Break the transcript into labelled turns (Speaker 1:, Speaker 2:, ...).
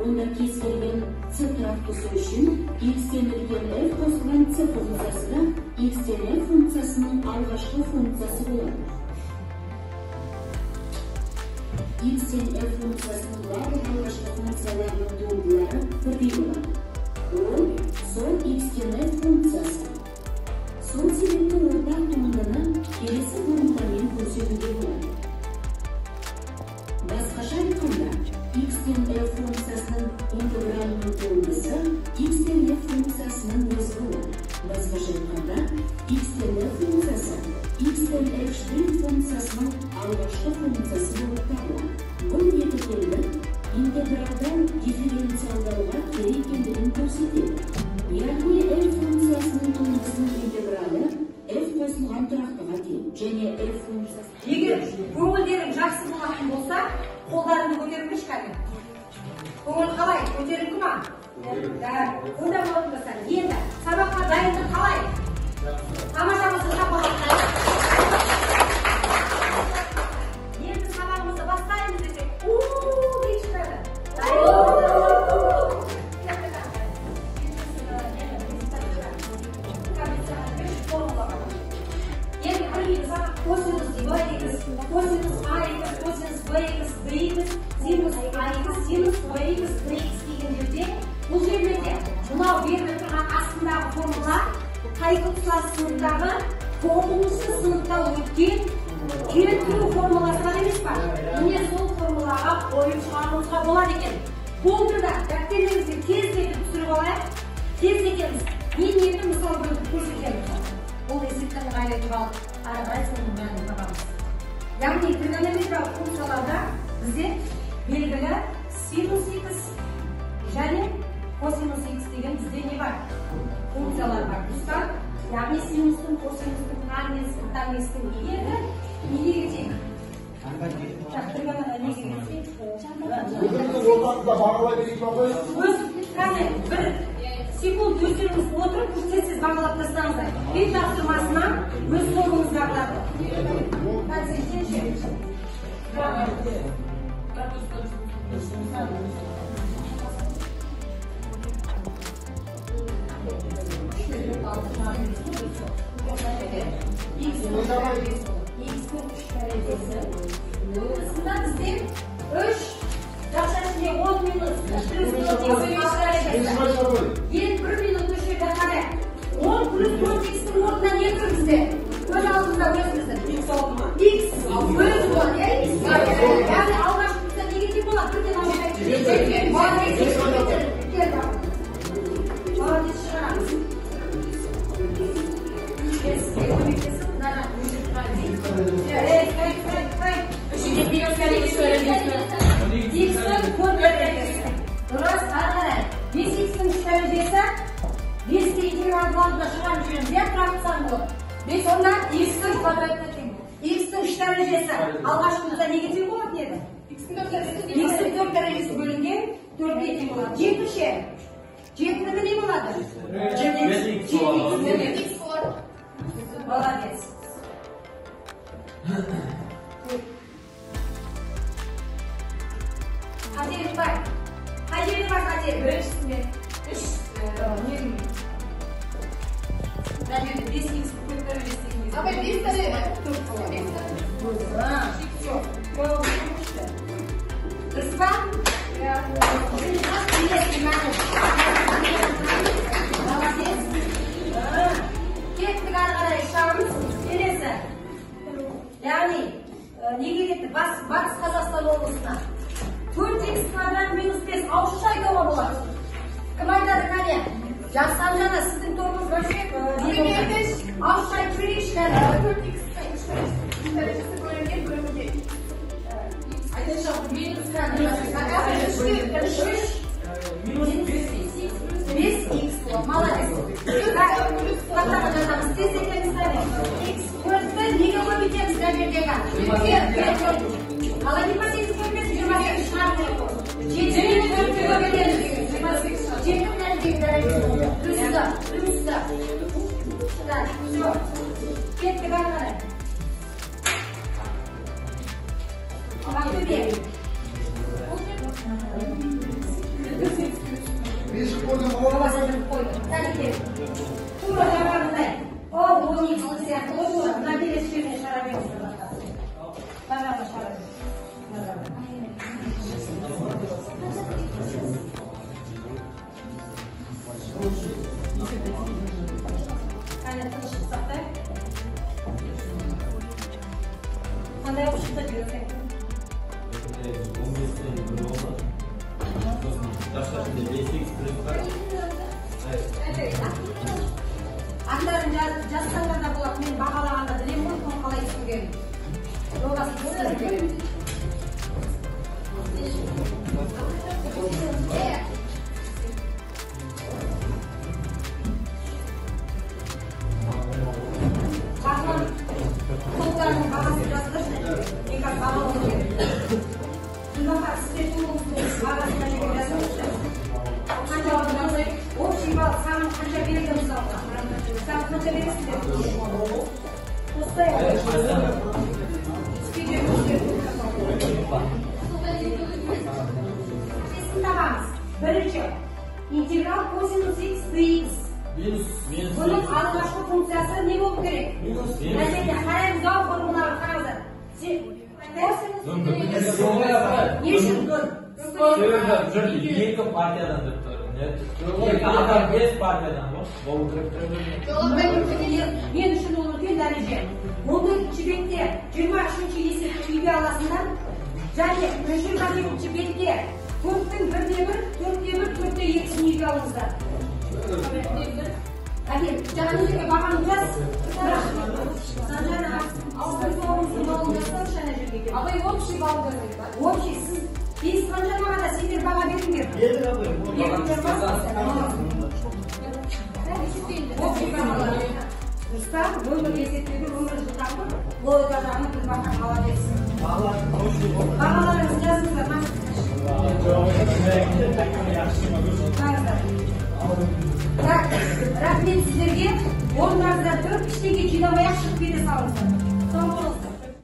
Speaker 1: Онда кез келген c тұрақтысы үшін x теңелген f қосылған c функциясы да x тең f функциясының алғашқы функциясы болады. X тең f функциясының барлық алғашқы функцияларының туындылары бірдей болады. Ол сол x тең f функциясы. Сол себепті ортақ туындыны келесі формуламен көрсетуге болады. Басқаша айтқанда, x тең f функциясының интегралының туындысы x тең f функциясының өзі болады. Басқаша айтқанда, x тең f функциясы x тең f' функциясының алғашқы функциясы болып табылады. Бұл екі теңдік интегралдан дифференциалдауға керек екендігін көрсетеді. Яғни f функциясының туындысының интегралы f қосылған тұрақтыға тең және f функциясы.
Speaker 2: Егер көңілдерің жақсы болатын болса, қолдарыңды көтеріңдерші кәне. Көңіл қалай? Көтеріңкі ма? Да. Онда болатын болса, енді сабаққа дайындық қалай? Тамаша болса шапалақтайық. Енді сабағымызды бастаймыз десек, у-у-у деп шығады. Енді білмейміз, косинус bx, косинус ax, косинус bx, dx, синус ax, синус bx, dx деген жерде, бұл жерлерде мынау беріліп тұрған астындағы формула қай класс сыныптағы 9-шы сыныпта өткен келтіру формуласы бар емес па? Міне сол формулаға қойып шығаруымызға болады екен. Болды да дәптерлеріңізге тездетіп түсіріп алайық. Тездетеміз. Мен енді мысал көрсетемін. Бұл есептің ыңғайлы алып, ары қарай соның мәнін табамыз. Яғни тригонометриялық функцияларда бізде белгілі синус x және косинус x деген бізде не бар? Функциялар бар. Дұрыс па? Яғни синустың, косинустың, тангенстің енді неге кетейік? Тригонометрия неге кетейік?
Speaker 3: Өзіміздің бағалай берейік па?
Speaker 2: Өз кәне бір секунд өздеріңіз отырып, тез-тез бағалап тастаңыздар. Үй тапсырмасына өз қолыңыздағыларды. X-ның 3 дәрежесі. Туындысында бізде 3 жақша ішінде 10 минус плюс 4 дәрежесі. Енді 1 минут үш жерде қарай. 10 плюс 4x-ның орнына не тұр бізде? Көз алдымызда өзіміздің. X өзі болады, иә? X. Яғни алғашқы функция неге тең болады? Бірден алып молодец. Молодец, шығарамыз. Көмектесіп, мынаны өшіріп тұра берейік. X-ның төрт дәрежесі. Дұрыс, ары қарай. 5x-ның 3 дәрежесі. 5-ке интегралдың алдына шығарып жібереміз, иә, тұрақты сан болып. 5 онда x-ның квадратына тең. X-ның 3 дәрежесі. Алғашқы функция неге тең болатын еді? X-ның 4 дәрежесі бөлінген 4-ге тең болады. 7 ше. 7-нікі не болады? 7x болады. Молодец. Қателік бар. Қай жерде бар қателік?
Speaker 4: Біріншісінде 3 ненің мына жерде 5x төрт дәрежесі деген кезде.
Speaker 5: Апай, 5 дәреже.
Speaker 4: 4 болады.
Speaker 2: Все. Дұрыс па?
Speaker 4: Иә.
Speaker 2: Молодец. Кеттік ары қарай шығамыз. Келесі. Яғни, неге кетті? Батыс Қазақстан облысына. 4x квадрат минус 5 ауызша айтуға болады. Кім айтады кәне? Жақсанжана, сіздің тобыңыз вообще ауызша айтып берейікші кәне.
Speaker 5: 4x дәрежесі бөлінген бөлімге.
Speaker 2: Айтайыншы, минус кәне. 3
Speaker 6: минус 5x
Speaker 2: 5x болады. Молодец. Тақтаға жазамыз. Тездетеміз кәне. X 4-ті неге көбейтеміз мына жердегі? Қалай 28 көбейтеміз? 28 шығарып керек қой. 7-ні 4-ке көбейтеміз. 28 7 мына жердегі дәрежесі. Плюсті, плюсті. Так, все. Кеттік ары қарай. Ақтөбе. Әнекей, тура жаңағындай, он икс сияқты ғой, тура мына келесі жеріне шығара беріңіздер. Мына жағына шығара беріңіздер. Қане, тыныштық сақтайық. Қандай болып шықты жігіттер?
Speaker 6: 15-тен 1 болды. Сосын тасташында 5x плюс бар.
Speaker 2: Аттарын жазсаңдар да болады. Мен бағалағанда білемін ғой, кім қалай түсінгенін. Жолдасы түсіндірген. Бағлан толықтарының бағасын жаздыршы. Мен қазір бағалауым керек. Гүлбахар, сіздер тобыңыздың бағасын мына жерге жазыңызшы. Қанша алдыңыз? Общий балл санын қанша берді мысалға? Саған қанша бересіздер? Қоспай табамыз. Бірінші, интеграл косинус x dx. Бұның алғашқы функциясы не болу керек? Мына жерде қараймыз ау, формуланы қараңыздар. Не үшін?
Speaker 6: Себебі екі партиядан деп тұр. Екі адам 5 партиядан болу керек.
Speaker 2: Мен үшін ол үлкен дәреже. 14-ші бетте 23-ші есепті үйге аласыңдар. Және 22-ші бетте 4-тің 1-де 1, 4-те 1, 4-те 2-сін үйге алыңыздар. Әкел, жаңа жерге бағаны жаз. Санжар аға, сіздің тобыңыздың балын жазсаңызшы ана жерге келіп.
Speaker 4: Абай, общий балл жазайық па?
Speaker 2: Общий, сіз 5 Санжар да сендер баға беріңдер. Бердіңдер ма? Общий бағалар. Дұрыс па? Өмір есептеуде өмір жылдамдық, логика жағынан Гүлбахар молодец. Бағаларыңызды жазыңыздар ма? Так, рахмет сіздерге. Орындарыңыздан тұрып, ештеңе жинамай-ақ шығып кете салыңыздар. Соң болыңыздар.